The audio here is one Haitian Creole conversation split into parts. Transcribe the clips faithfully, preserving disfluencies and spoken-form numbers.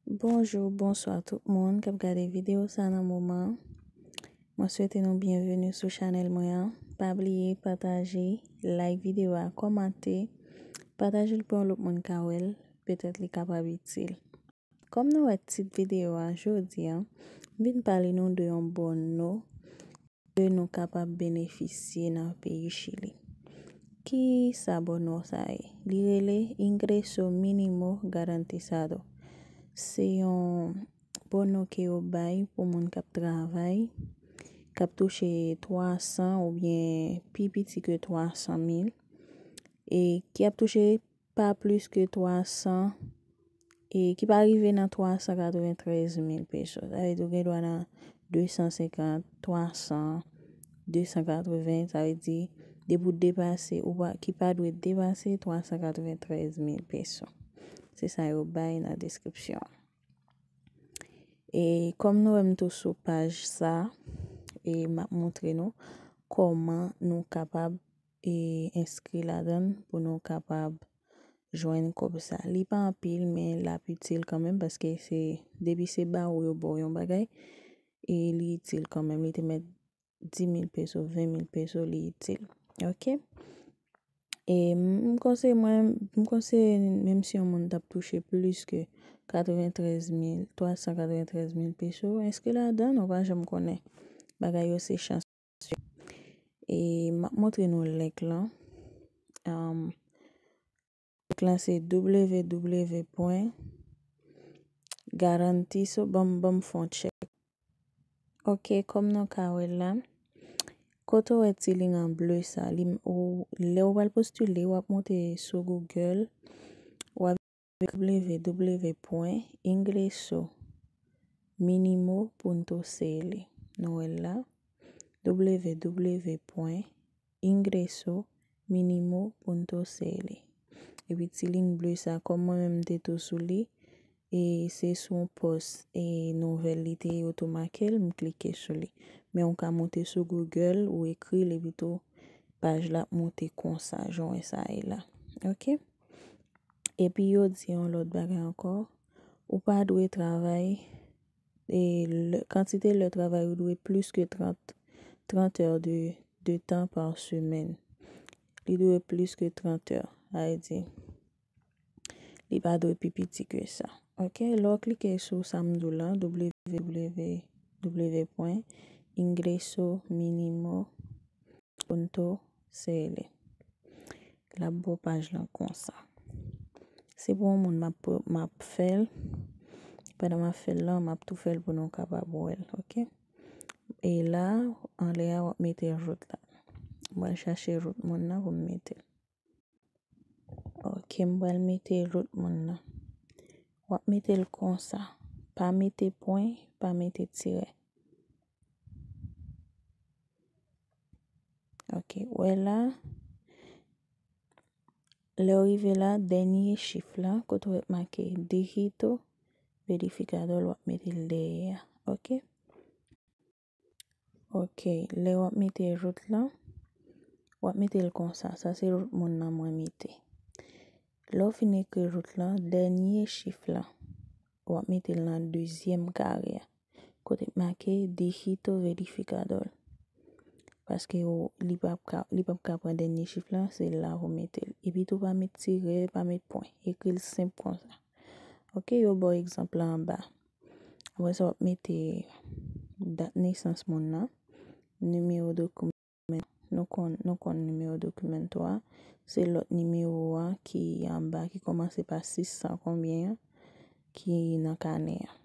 Bonjou, bonswa tout moun k ap gade videyo sa nan moman an. Mwen swete nou byenveni sou chanèl mwen an. Pa bliye pataje, like videyo a, kòmante, pataje l pou yon lòt moun ka wè l, petèt li kapab itil. Kòm nou wè tit videyo a jodi a, m vin pale nou de yon bono ke nou kapab benefisye nan peyi Chili. Ki sa bono sa ye? Li rele Ingreso Mínimo Garantizado. Se yon bono ke yo bay pou moun k ap travay, k ap touche twa san oubyen pi piti ke twa san mil, e ki ap touche pa plis ke twa san, e ki pa rive nan twa san katreventrèz mil peso. Sa vle di ou gen dwa nan de san senkant, twa san, de san katreven, sa vle di depi w depase, ou pa, ki pa dwe depase twa san katreventrèz mil peso. Se sa yo bay nan deskripsyon an. E kòm nou wè m tou sou paj sa, e m ap montre nou kòman nou kapab e enskri ladan l pou nou kapab jwenn kòb sa. Li pa anpil, men l ap itil kanmenm, paske se, depi se ba ou yo ba w yon bagay, e li itil kanmenm. Li te mèt dis mil peso, ven mil peso, li itil. Oke? E m konseye mwen, m konseye, menm si yon moun t ap touche plis ke katreventrèz mil, twa san katreventrèz mil peso, enskri ladan, nou pa janm konnen. Bagay yo se chans. E m ap montre nou link lan. Um, link lan se w w w pwen garantiso, ban m, ban m fè yon tchèk. Oke, kòm nou ka wè la, kote w wè ti liy an ble sa, li, ou, lè w pral postile, w ap monte sou Google, w ap w w w pwen ingreso mínimo punto c l. Nou wè l la, w w w pwen ingreso mínimo punto c l. Epi ti liy ble sa, kòm mwen menm m te tou sou li, e se sou yon pòs, e nouvèl li te ye, yo tou make l, m klike sou li. Men ou ka monte sou Google, ou ekri l, epi tou paj la ap monte konsa, jan w wè sa ye la. Oke? Epi yo di yon lòt bagay ankò, ou pa dwe travay, e lè, kantite lè travay ou dwe plis ke trant, trant è de, de tan pa semèn. Li dwe plis ke trant è, sa vle di, li pa dwe pi piti ke sa. Oke, lè w klike sou sa m di w la, w w w pwen ingreso mínimo punto c l. L ap ba w paj lan konsa. Se pou yon moun m ap, m ap fè l. Pandan m ap fè l lan, m ap tou fè l pou nou kapab wè l, oke? E la, anlè a, w ap mete rout la. Mwen chache rout moun nan pou m mete l. Oke, m pral mete rout moun nan. W ap mete l konsa. Pa mete pwen, pa mete tirè. Oke, wè la. Lè w rive la, dènye chif la, kote w wè make dígito verificador, w ap mete l dèyè a. Oke? Oke, lè w ap mete rout lan, w ap mete l konsa. Sa se rout moun nan mwen mete. Lè w fin ekri rout lan, dènye chif lan, w ap mete l nan dezyèm kare a, kote k make dígito verificador. Paske ou, li p ap ka, li p ap ka pran dènye chif lan, se la pou mete l. Epi tou pa met tirè, pa met pwen. Ekri l senp konsa. Oke, yo ba w egzanp la anba. Apre sa, w ap mete dat nesans moun nan, nimewo dokiman, nou konn, nou konn nimewo dokiman tou a. Se lòt nimewo a ki anba, ki kòmanse pa sis san konbyen an, ki nan kanè a.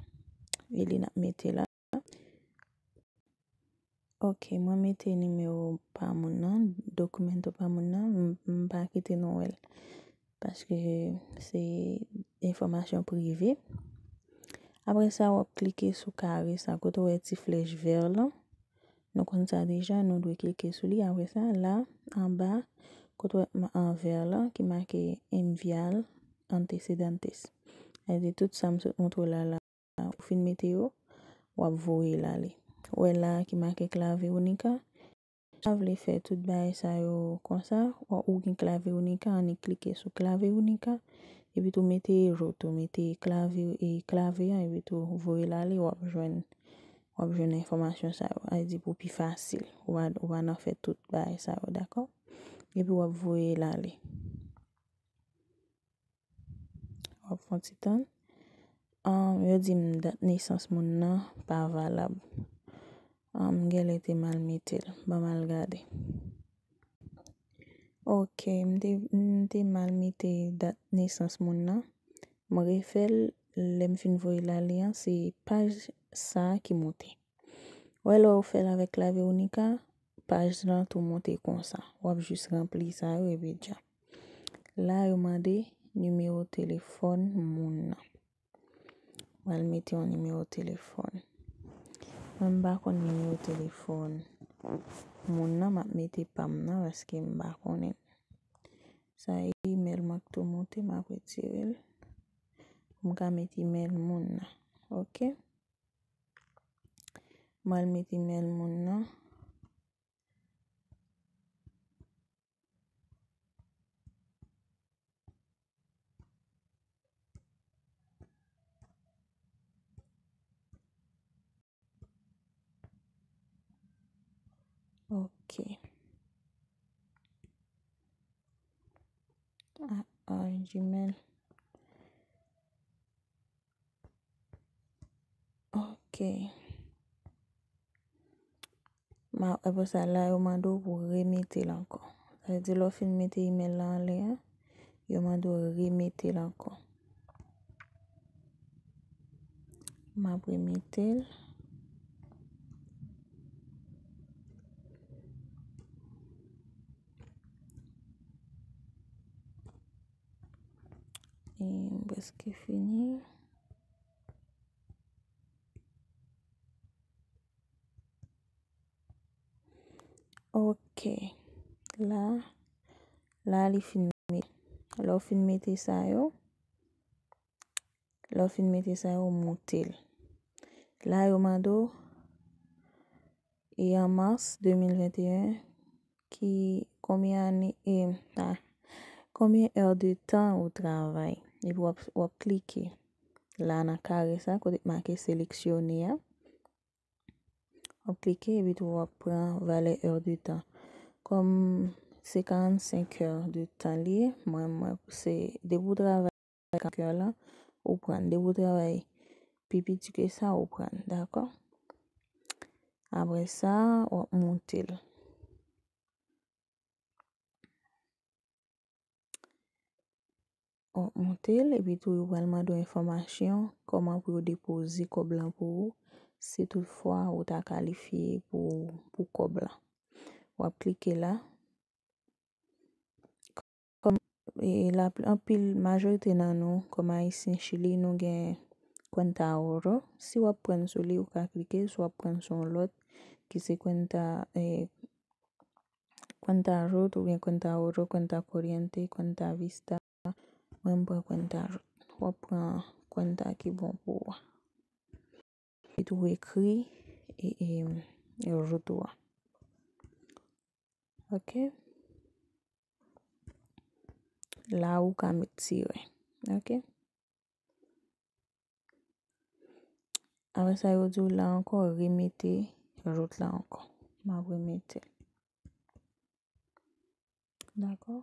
E li n ap mete la. Oke, mwen mete nimewo pa moun nan, dokiman pa moun nan, m, m pa kite nou wè l. Paske se enfòmasyon prive. Apre sa, w ap klike sou kare sa, kote w wè ti flèch vè lan. Nou konn sa deja, nou dwe klike sou li. Apre sa, la, anba, kote w wè an vè lan, ki make enviar antecedentes. Sa vle di tout sa m sot montre w la, la, ou fin mete yo, w ap voye l ale. Ou wè la ki make clave única. Si w ta vle fè tout bagay sa yo konsa, w, ou gen clave única, annik klike sou clave única, Epi tou mete root ou, mete klave, e klave an, epi tou voye l ale, w ap jwenn, w ap jwenn enfòmasyon sa yo. Sa vle di pou pi fasil, ou pa, ou pa nan fè tout bagay sa yo, dakò? Epi w ap voye l ale. W ap fè yon ti tann. Ahn, yo di m dat nesans moun nan pa valab. Ahn, m genlè te mal mete l. Ban m al gade. Ok, m te, m te mal mete dat nesans moun nan. M refè l, lè m fin voye l ale an, se paj sa a ki moute. Ou wè lè w fè l avèk klavye Unica, paj lan tou moute konsa. W ap jis ranpli sa yo epi dja. La, yo mande nimewo telefòn moun nan. Pral mete yon nimewo telefòn. Mwen, m pa konn nimewo telefòn moun nan, m ap mete pa m nan paske m pa konnen. Sa e imèl mwen k tou moute, m ap retire l. M ka mete imèl moun nan. Ok? M al mete imèl moun nan. Ok. Ah, ah, Gmail. Ok. Ma, apre sa, la, yo mande w pou remete l ankò. Sa vle di, lè w fin mete imèl la anlè a, yo mande w remete l ankò. M ap remete l. E m prèske fini. Ok. La, la li fin mete. Lè w fin mete sa yo, lè w fin mete sa yo, moute l. La, yo mande w, e an mas de mil venteyen, ki, konbyen ane, e, a, konbyen è de tan ou travay? Epi w ap, w ap klike la nan kare sa, kote k make seleksyone a. W ap klike, epi tou w ap pran valè è de tan. Kòm se karannsenk è de tan li ye, mwen, mwen, se depi w travay karannsenk è la, ou pran. Depi w travay pi piti ke sa, ou pran. Dakò? Apre sa, w ap moute l. W ap moute l, epi tou yo pral mande w enfòmasyon, kòman pou yo depoze kòb lan pou ou, si toutfwa ou ta kalifye pou, pou kòb lan. W ap klike la. Kòm, e, la, anpil, majorite nan nou, kòm Ayisyen Chili, nou gen Cuenta Ahorro. Si w ap pran sou li, ou ka klike, si w ap pran sou yon lòt, ki se Cuenta, e, Cuenta Root oubyen Cuenta Ahorro, Cuenta Corriente, Cuenta Vista. Mwen, m pran Cuenta Root. W ap pran Cuenta ki bon pou ou a. Epi tou ekri, e, e, e, root ou a. Ok. La ou ka met tire. Ok. Apre sa, yo di w la ankò, remete root la ankò. M ap remete l. Dakò?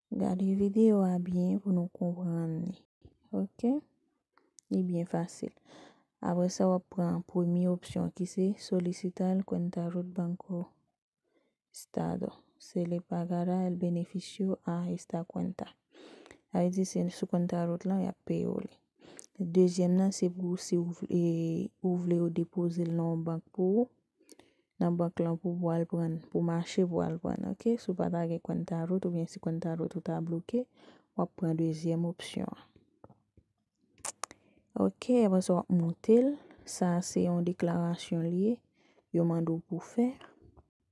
Gade videyo a byen pou nou konprann li. Ok? Li byen fasil. Apre sa, w ap pran premye opsyon ki se Solicitar cuenta root Banco Estado. Se le pagará el beneficio a esta cuenta. Sa vle di se sou Cuenta Root lan y ap peye w li. Dezyèm nan, se pou si w vle, ou vle yo depoze l nan yon bank pou ou. Nan bank lan pou, pou al pran, pou mache pou al pran, ok? Si w pa ta gen Cuenta Root oubyen si Cuenta Root ou ta bloke, w ap pran dezyèm opsyon an. Ok, apre sa w ap moute l. Sa se yon deklarasyon li ye. Yo mande w pou fè.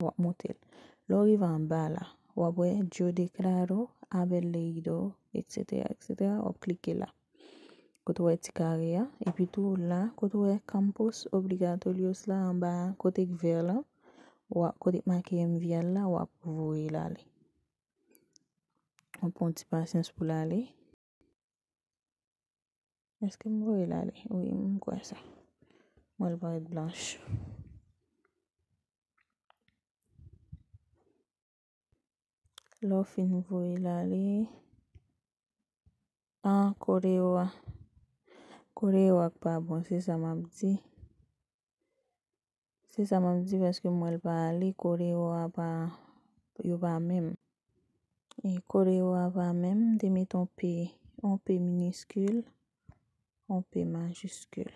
W ap moute l. Lè w rive anba la, w ap wè Yo declaro haber leído, etsetera, etsetera. W ap klike la. Kote w wè ti kare a, epi tou la, kote w wè Campos Obligatorios la anba a, kote k vè la, w ap, kote k make enviar la, w ap voye l ale. Mwen pran ti pasyans pou l ale. Èske m voye l ale? Wi, m kwè sa. Mwen, l parèt blanch. Lè w fin voye l ale, an, kote yo a, kote yo a k pa bon, se sa m ap di. Se sa m ap di, paske m wè l pa ale, kote yo a pa, yo pa menm. E kote yo a pa menm, m te met yon P, yon P miniskil, yon P majiskil.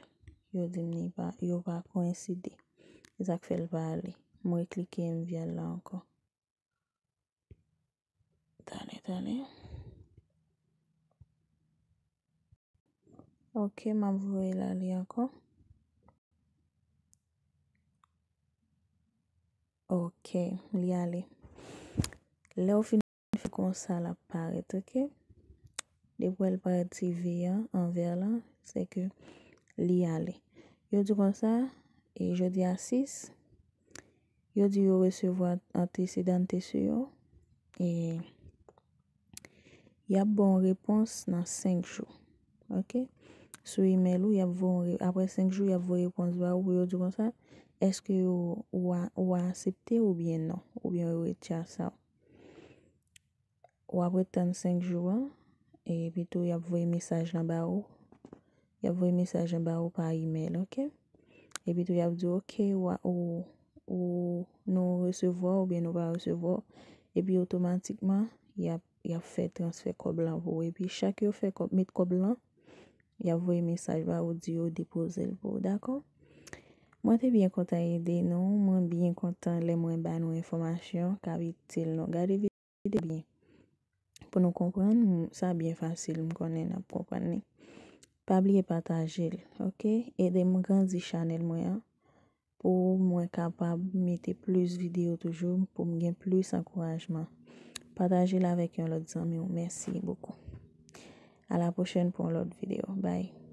Yo di m li pa, yo pa koyenside. Se sa k fè l pa ale. M reklike m vye l la ankò. Tande, tande. Ok, m ap voye l ale ankò. Ok, li ale. Lè w fin fè konsa, l ap parèt, ok? Depi w wè l parèt ti V an, an vè lan, se ke li ale. Yo di konsa, e jodi a sis, yo di yo resevwa antesedante sou yo, e y ap ba w repons nan senk jou, ok? Sou imèl ou, y ap voye w re-, apre senk jou, y ap voye repons ba ou pou yo di konsa, èske yo, ou a, ou a aksepte oubyen non, oubyen yo retire sa. W ap ret tann senk jou an, epi tou y ap voye mesaj lan ba ou. Y ap voye mesaj lan ba ou pa imèl, ok? Epi tou y ap di w, ok, w a, ou, ou, nou resevwa w oubyen nou pa resevwa w. Epi otomatikman, y ap, y ap fè transfè kòb lan pou ou. Epi chak yo fè kòb, met kòb lan, y ap voye mesaj ba ou, di yo depoze l pou ou, dakò? Mwen te byen kontan ede nou, mwen byen kontan lè mwen ba nou enfòmasyon k ap itil nou. Gade videyo byen pou nou konprann, m, sa byen fasil, m konnen n ap konprann li. Pa bliye pataje l, ok? Ede m grandi chanèl mwen an pou mwen kapab mete plis videyo toujou, pou m gen plis ankourajman. Pataje l avèk yon lòt zanmi w. Mèsi bokou. A la pwochèn pou yon lòt videyo. Bye.